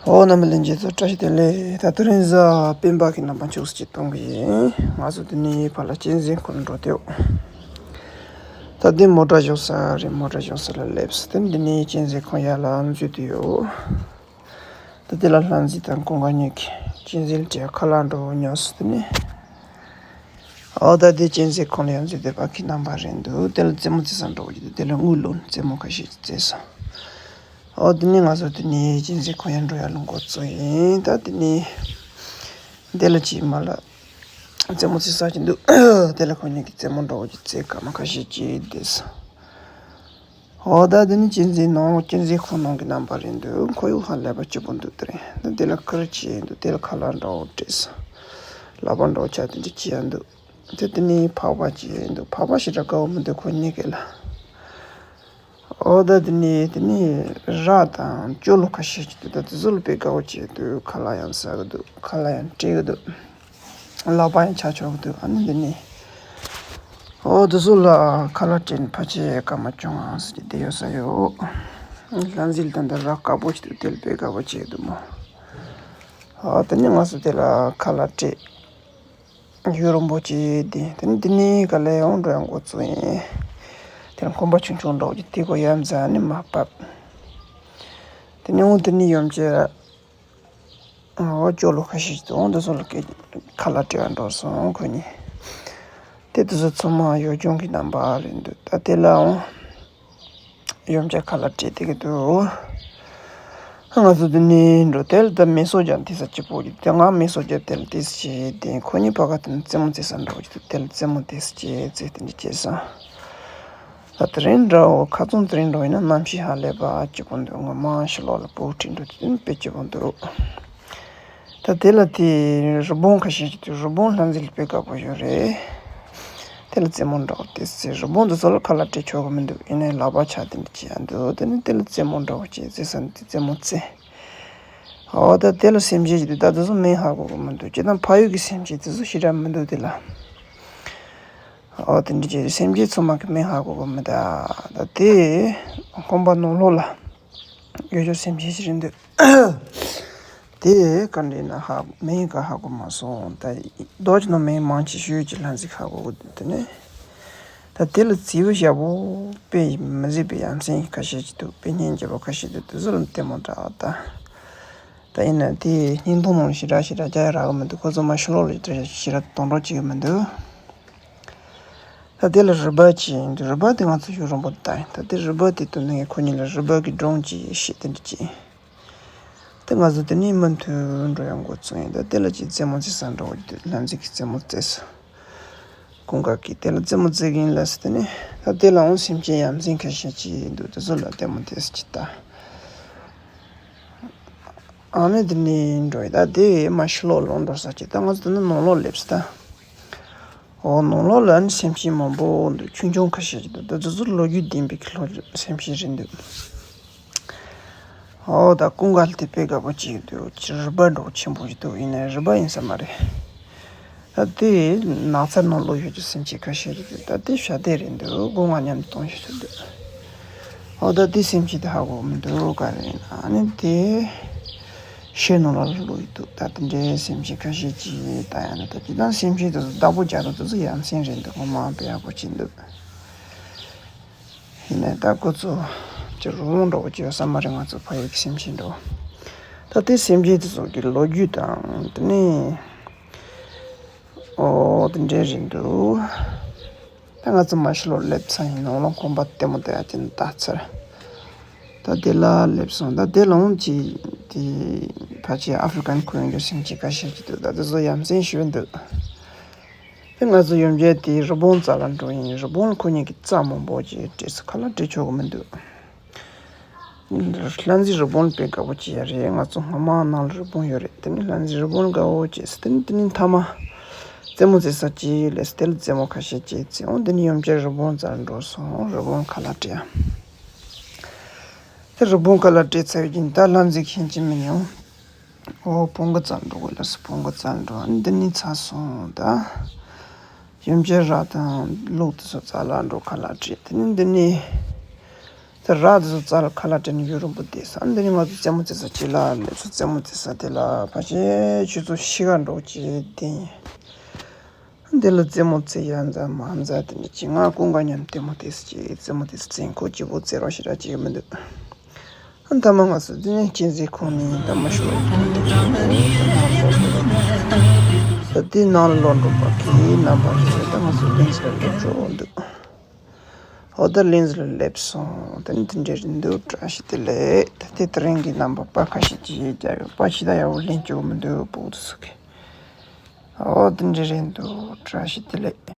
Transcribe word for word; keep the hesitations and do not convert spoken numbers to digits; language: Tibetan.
ཨོ་རྣམ་པ་ལྷན་རྒྱས་ཚོ་བཀྲ་ཤིས་བདེ་ལེགས། ད་དེ་རིང་གཟའ་སྤེན་པ་གི་རྣམ་པ་འཁྱུག་སེ་གཅིག་གཏོང་གི་ཡིན། ང་ཚོ་དེ་ནས་ཕར་ལ་གཅན་གཟན་ཁུར་འགྲོ་དེའོ། ད་དེ་མོ་ཊ་བཞག་ས་རེད། མོ་ཊ་བཞག་ས་ལ་སླེབས། དེ་ནས་དེ་ནས་གཅན་གཟན་ཁོང་ཡར་ལ་འཛུལ་དུ་ཡོད། ད་དེ་ལ་ལྷ་མཛེས་དང་ཀུན་དགའ་གཉིས་ཀྱིས་གཅན་གཟན་དེ་ཁ་ལག་འགྲོ་ཉོས་སོ། དེ་ནས། ཨོ་ད་དེ་གཅན་གཟན་ཁོང་ལ་ཡང་འཛུལ་དེ་ཕ་གི་རྣམ་པ་རེད་འདུག་དེ་ལ་རྩེད་མོ་རྩེ་ས་འགྲོ་གི་འདུག་དེ་ལ་དངུལ་ལོན་རྩེད་མོ་ཁ་ཤས་ཀྱིས་རྩེས་སོང་། ཨོ་དེ་ནས་ང་ཚོ་དེ་ནས་གཅན་གཟན་ཁོང་ཡར་འགྲོ་ཡ་ལ་འགོ་བཙུགས་ཡིན། ད་དེ་ནས་དེ་ལ་ཅིག་མ་ལ་རྩེད་མོ་རྩེ་ས་ཅིག་འདུག་དེ་ལ་ཁོང་གཉིས་ཀྱིས་རྩེད་མོ་འགྲོ་གི་རྩེད་སྐར་མ་ཁ་ཤས་ཅིག་བསྡད་སོང་། ཨོ་ད་དེ་ནི་གཅན་གཟན་ནང་གཅན་གཟན་ཁོང་ནང་གི་རྣམ་པ་རེད་འདུག་ཁོར་ཡུག་ཧ་ལས་པ་སྐྱིད་པོ་འདུག་དེ་རིང་ད་དེ་ལ་ཁུར་ཆེ་འདུག་དེ་ལ་ཁ་ལག་འདྲ་བོ་སྤྲད་སོང་། ལག་པ་འདྲ་བོ་ཆག་དེ་འདྲ་ཅི་ཡང་འདུག་དེ་དེ་ནི་ཕག་པ་ཅིག་འདུག་ཕག་པ་ཞེ་དྲག་དགའ་བོ་མི་འདུག་ཁོ་གཉིས་ཀས་ལ། ཨོ་ད་དེ་ནི་དེ་ནི་ར་དང་ཅོ་ལོ་ཁ་ཤས་ཅིག་འདུག་ད་དེ་ཚོ་ལ་དཔེ་དགའ་བོ་བྱས་འདུག་ཁ་ལག་ཡང་ཟ་གི་འདུག་ཁ་ལག་ཡང་སྤྲད་གི་འདུག་ལག་པ་ཡང་ཆག་ཆོག་གི་འདུག་ཨ་ནི་འདི་ནི། ཨོ་དེ་ཚོ་ལ་ཁ་ལག་སྤྲད་ནས་ཕལ་ཆེར་སྐར་མ་བཅོ་ལྔ་ཙམ་ཅིག་བསྡད་ཡོད་ས་ཡོད། ལྷ་མཛེས་ལ་ད་ལྟ་ར་དཀར་པོ་ཞིག་འདུག་དེ་ལ་དཔེ་དགའ་བོ་བྱས་འདུག་མོ། ཨོ་དེ་ནི་ང་ཚོ་དེ་ལ་ཁ་ལག་སྤྲད། ཡུན་རིང་པོ་ཅིག་བསྡད། དེ་ནི་དེ་ནི་ག་ལེ་ཡོང་འགྲོ་ཡང་འགོ་བཙུགས་ཡིན། དེ་ལ་ཁང་པ་ཆུང་ཆུང་འདྲ་བོ་ཅིག་དེ་གོ་ཡར་འཛེགས་ནས་མར་བབས། དེ་ནི་འོ་དེ་ནི་ཡོམ་ཆེ་འོ་ཅོ་ལོ་ཁ་ཤས་ཅིག་འོང་། དེ་ཚོ་ལ་སྐད་ཁ་ལག་སྤྲད་པར་འགྲོ་སོང་ཁོ་གཉིས། དེ་དེ་ཚོ་ཚང་མ་ཡུལ་ལྗོངས་ཀྱི་རྣམ་པ་རེད་འདུག་ད་དེ་ལའང་ཡོམ་ཆ་ཁ་ལག་སྤྲད་དེ་གི་འདུག་ང་ཚོ་དེ་ནས་འགྲོ། དེ་ལ་ད་མེ་སོ་རྒྱག་དེ་ས་སྐྱིད་པོ་རེད། དེ་ང་མེ་སོ་རྒྱག་དེ་ལ་དེ་ས་བྱས་དེ་ཁོ་གཉིས་ཕ་ག་དེ་ནས་རྩེད་མོ་རྩེ་ས་འགྲོ་གི་འདུག་དེ་ལ་རྩེད་མོ་དེ་ས་བྱས་རྩེ་དེ་འདྲ་བྱས་སོང་། ད་དེ་རིང་འདྲ་བོ་ཁ་རྩང་དེ་རིང་འདྲ་བོ་ཡིན་ན་གནམ་གཤིས་ཧ་ལས་པ་སྐྱིད་པོ་འདུག་ངོ་མ་ཕྱི་ལོགས་ལ་སྤོ་བོ་ཁྲིད་འགྲོ་དུས་དཔེ་སྐྱིད་པོ་འདུག་ད་དེ་ལ་དེ་རི་བོང་ཁ་ཤས་ཅིག་འདུག་རི་བོང་ལྷ་མཛེས་ལ་དཔེ་དགའ་པོ་ཡོད་རེད། དེ་ལ་རྩེད་མོ་འདྲ་བོ་དེ་རྩེ། རི་བོང་འདི་ཚོ་ལ་ཁ་ལག་སྤྲད་ཆོག་གི་མི་འདུག་ཡིན་ནའི་ལག་པ་ཆག་དེ་འདྲ་བྱེད་ཡ་འདུག་དེ་ནི་དེ་ལ་རྩེད་མོ་འདྲ་བོ་བྱེད་རྩེ་ས་ནི་དེ་རྩེད་མོ་རྩེ། འོ་ད་དེ་ལ་སེམས་ཅན་ཅིག་འདུག་ད་དེ་ཚོ་མིང་ཧ་གོ་གི་མི་འདུག་སྤྱིར་བཏང་ཕ་ཡུལ་གྱི་སེམས་ཅན་དེ་ཚོ་ཞེ་དྲག་མི་འདུག་དེ་ལ། ཨོ་དེ་འདྲ་བྱས་སེམས་ཅན་ཚང་མ་གི་མིང་ཧ་གོ་གི་མི་འདུག་ད་དེ་ཁང་པ་ནང་ལོགས་ལ་ཡོད་ཆོག་སེམས་ཅན་ཞིག་རེད་འདུག་དེ་ག་འདྲ་ཡིན་ན་ཧ་མིང་ག་ཧ་གོ་མ་སོང་། ད་རྡོ་རྗེ་ནང་མིང་མང་ཆེ་ཤོས་ཀྱི་ལྷ་མཛེས་ཧ་གོ་གི་འདུག་དེ་ནས་ད་དེ་ལ་རྩིས་པ་ཞབས་པོ་དཔེ་མི་བཟད་པའི་ཡ་མཚན་ཁ་ཤས་ཅིག་འདུག་དཔེ་སྙིང་རྗེ་པོ་ཁ་ཤས་འདུག་དེ་ཚོ་ལ་ལྟད་མོ་འདྲ་བ་ད། ད་ཡིན་ན་དེ་བརྙན་ཐུང་ནང་ཞེ་དྲག་ཞེ་དྲག་རྒྱག་ཡ་རག་གི་མི་འདུག་ཁོ་ཚོ་མ་ཕྱི་ལོགས་ལ་ཞེ་དྲག་ཞེ་དྲག་གཏོང་རོགས་བྱེད་ཀྱི་མི་འདུག་ད་དེ་ལ་རི་པ་ཅིག་ཡིན་འདུག་རི་པ་དེ་ང་ཚོ་ཡུན་རིང་པོ་ད་ཡིན། ད་དེ་རི་པ་དེ་དུ་ནས་ཁོ་གཉིས་ལ་རི་པ་གི་སྒྲུང་ཅིག་བཤད་དེ་འདྲ་ཅིག་ད་ང་ཚོ་དེ་ནས་མུ་མཐུད་འགྲོ་ཡ་འགོ་བཙུགས་ཡིན། ད་དེ་ལ་ཅིག་རྩེད་མོ་རྩེ་ས་འགྲོ་གི་འདུག་ལྷ་མཛེས་ཀྱིས་རྩེད་མོ་རྩེས་སོང་། ཀུན་དགའ་གིས་དེ་ལ་རྩེད་མོ་རྩེ་གི་ཡིན་ལབ་ཟེར། དེ་ནས་ད་དེ་ལའང་སེམས་ཅན་ཡ་མཚན་ཁ་ཤས་ཅིག་འདུག་དེ་ཚོ་ལ་ལྟད་མོ་དེ་ཟེར་གྱི་ད། ཨ་ནི་དེ་ནས་འགྲོ་ཡི། ད་དེ་མ་ཕྱི་ལོགས་ལོག་འགྲོ་ས་ཅིག་ད་ང་ཚོ་དེ་ནས་ནང་ལོགས་སླེབས་སོང་ད། འོ་ནང་ལོགས་ལ་ནི་སེམས་ཅན་མང་པོ་འདུག་ཆུང་ཆུང་ཁ་ཤས་ཅིག་འདུག་ད་དེ་ཚོ་ལོ་རྒྱུས་ལྡན་པའི་གི་ལྷོ་སེམས་ཅན་རེད་འདུག་འོ་ད་ཀུན་དགའ་ལ་དེ་དཔེ་དགའ་པོ་ཅིག་འདུག་རི་པ་འདྲ་པོ་ཆེན་པོ་ཞིག་འདུག་ཡིན་ནའི་རི་པ་ཡིན་ས་མ་རེད། ད་དེ་ནགས་ཚལ་ནང་ལོགས་ཡོད་ཀྱི་སེམས་ཅན་ཁ་ཤས་རེད་འདུག་ད་དེ་བྱ་དེ་རེད་འདུག་སྒོ་ང་མཉམ་དུ་གཏོང་ཤེས་ཚོད་འདུག་འོ་ད་དེ་སེམས་ཅན་དེ་ཧ་གོ་མི་འདུག་ག་རེ་ཡིན་ན་ཨ་ནི་དེ་ཤེལ་ནང་ལ་ལུས་འདུག་ད་དེ་འདྲའི་སེམས་ཅན་ཁ་ཤས་ཅིག་ད་ཡང་ན་ད་ཅི་ད་སེམས་ཅན་དེ་ཚོ་བདག་པོ་རྒྱག་རོགས་དེ་ཚོ་ཡ་མཚན་རེད་འདུག་ངོ་མ་དཔེ་ཡག་པོ་ཅིག་འདུག་ཡིན་ནའི་ད་ཁོ་ཚོ་ཅི་རི་བོང་འདྲ་པོ་ཅིག་ཡོད་ས་མ་རེད། ང་ཚོ་ཕ་ཡུལ་གྱི་སེམས་ཅན་འདྲ་པོ། ད་དེ་སེམས་ཅན་དེ་ཚོ་གི་ལོ་རྒྱུས་དང་དེ་ནས་ཨོ་དེ་འདྲའི་རེད་འདུག་ད་ང་ཚོ་མ་ཤི་ལོ་སླེབས་ཚར་ཡིན། ནང་ལོགས་ཁང་པ་ལྟད་མོ་ལྟ་ཡ་ཅིག་ལྟ་ཚར། ད་དེ་ལ་སླེབས་སོང་། ད་དེ་ལོངས་ཀྱི་དེ་ཕལ་ཆེར་ཨ་ཧྥེ་རི་ཀན་ཁོར་ཡུག་གི་སེམས་ཅན་ཁ་ཤས་ཅིག་འདུག་ད་དེ་ཚོ་ཡ་མཚན་ཞེ་པོ་འདུག་དེ་ང་ཚོ་ཡོམ་རྒྱལ་དེ་རི་བོང་རྩ་ལ་འགྲོ་ཡིན། རི་བོང་ཁོ་གཉིས་ཀྱི་རྩ་མང་པོ་ཅིག་སྤྲད་སོང་། ཁ་ལག་སྤྲད་ཆོག་གི་མི་འདུག་ལྷ་མཛེས་རི་བོང་དཔེ་དགའ་པོ་ཅིག་ཡ་རེད། ང་ཚོ་སྔ་མ་ནང་ལ་རི་བོང་ཡོད་རེད། དེ་ནི་ལྷ་མཛེས་རི་བོང་དགའ་བོ་བྱས་སོང་། དེ་ནི་དེ་ནི་མཐའ་མ་རྩེད་མོ་རྩེ་ས་ཅིག་ལས་སོང་། དེ་ལ་རྩེད་མོ་ཁ་ཤས་ཅིག་རྩེས་འོང་། དེ་ནི་ཡོམ་རྒྱལ་རི་བོང་རྩར་འགྲོ་སོང་། རི་བོང་ཁ་ལག་སྤྲད་ཡ། དེ་རི་བོང་ཁ་ལག་སྤྲད་ཚར་བའི་རྗེས་ད་ལྷ་མཛེས་ཁྱིམ་གྱི་མི་ཉུང་། འོ་བོང་གི་རྩར་འགྲོ་དགོས་ལབ་སོང་། བོང་གི་རྩར་འགྲོ། ཨ་ནི་འདི་ནས་ཚར་སོང་ད། ཡོམ་རྒྱལ་ར་དང་ལུག་དེ་ཚོ་རྩ་ལ་འགྲོ་ཁ་ལག་སྤྲད། དེ་ནས་འདི་ནས་ད་ ད་ར་དེ་ཚོ་རྩ་ལ་ཁ་ལག་སྤྲད་ནས་ཡུན་རིང་པོ་བསྡད་ས། འདི་ནི་ང་ཚོ་རྩེད་མོ་རྩེ་ས་ཅིག་ལ་སླེབས་སོང་། རྩེད་མོ་རྩེ་ས་དེ་ལ་ཕལ་ཆེར་ཆུ་ཚོད་ཕྱེད་ཀ་འགྲོ་ཅིག་བསྡད། འདི་ལ་རྩེད་མོ་རྩེ་ཡ་མཛའ་མ་མཛའ་དེ་འདྲ་ཅིག་ང་ཀུན་དགའ་མཉམ་རྩེད་མོ་རྩེ་ས་ཅིག་རྩེད་མོ་རྩེ་ས་རྩེད་ཁོ་སྐྱིད་པོ་རྩེ་རོགས་ཞེ་དྲག་ཅིག་མི་འདུག་ཨ་མཐའ་མ་ང་ཚོ་འདི་ནས་གཅན་གཟན་ཁོང་ནས་ད་མ་ཤོར་ཡོང་དུས་ད་འདི་ནང་ལ་ལོག་འགྲོ་བ་གི་རྣམ་པ་རེད། ད་ང་ཚོ་ལིན་ཛི་ལ་སླེབས་འགྲོ་འདུག་འོ་ད་ལིན་ཛི་ལ་སླེབས་སོང་། ད་ནི་དེ་འདྲ་རེད་འདུག་བཀྲ་ཤིས་བདེ་ལེགས། ད་དེ་དེ་རིང་གི་རྣམ་པ་པར་ཁ་ཤས་ཅིག་རྒྱག་ཡོད། པར་ཇི་ལྟར་ཡག་པོ་ལེན་རྒྱུ་མི་འདུག་བུ་དུ་སུ་གི། འོ་དེ་འདྲ་རེད་འདུག་བཀྲ་ཤིས་བདེ་ལེགས།